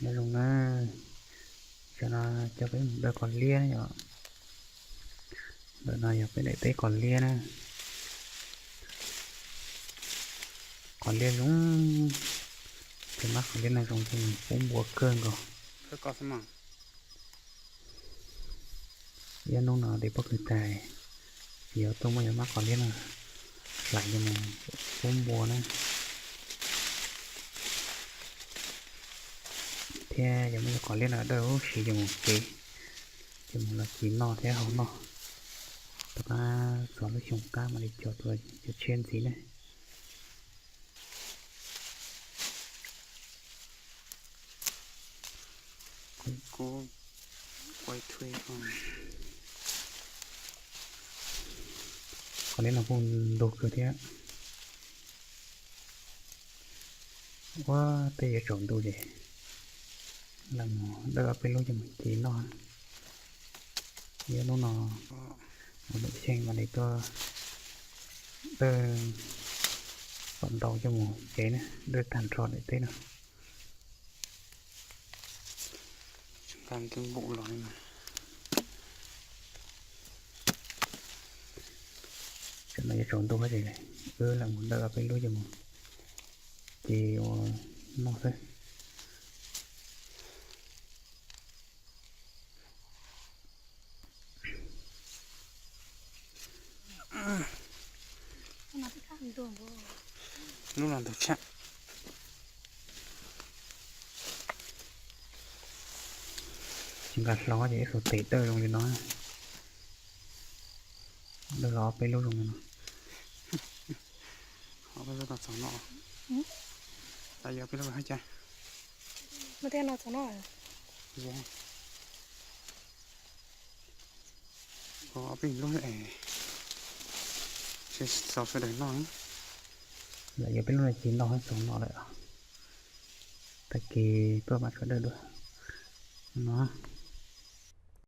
Nyob zoo na, tam no coj peb mus dawj qos liab na yom. Ntawm no yog peb daim teb qos liab na. Qos liab zoo, cov mab qos liab no zoo li pub npua kawg nkaus. Ib hnub no tiv pob kws tais, yuav tuaj muab cov mab qos liab no hlais coj mus pub npua na. Thiab yuav muab cov qos liab no dawj huv si coj mus cev, coj mus los ci noj thiab haus noj. Tom qab txog lub xyoo qab mam li cog tua cov tshiab ntxiv na. Qos liab no kuj ntug kawg thiab. Ua tej yuav tsaus ntuj ces los mus dawj ob peb lub coj mus ci noj. Yog hnub no mus lawm xyeej mam li tuaj dawj kom ntau coj mus cev na, dawj tag nrho daim teb no. Tam no yuav tsaus ntuj ces wb lam mus dawj ob peb lub coj mus ci ua noj xwb. Lub no ntug tshaj. Tsis nqa hlo ces ib xuas tes dawj zoo li no. Dawj los ob peb lub zoo li no. Ob peb lub txog no. Yog peb lub hab cas. Ob peb lub es tsis txaus sawv daws noj. Lam yuav peb lub no ci noj txaus noj lawm. Tag kis tuaj mam sawv daws dua no.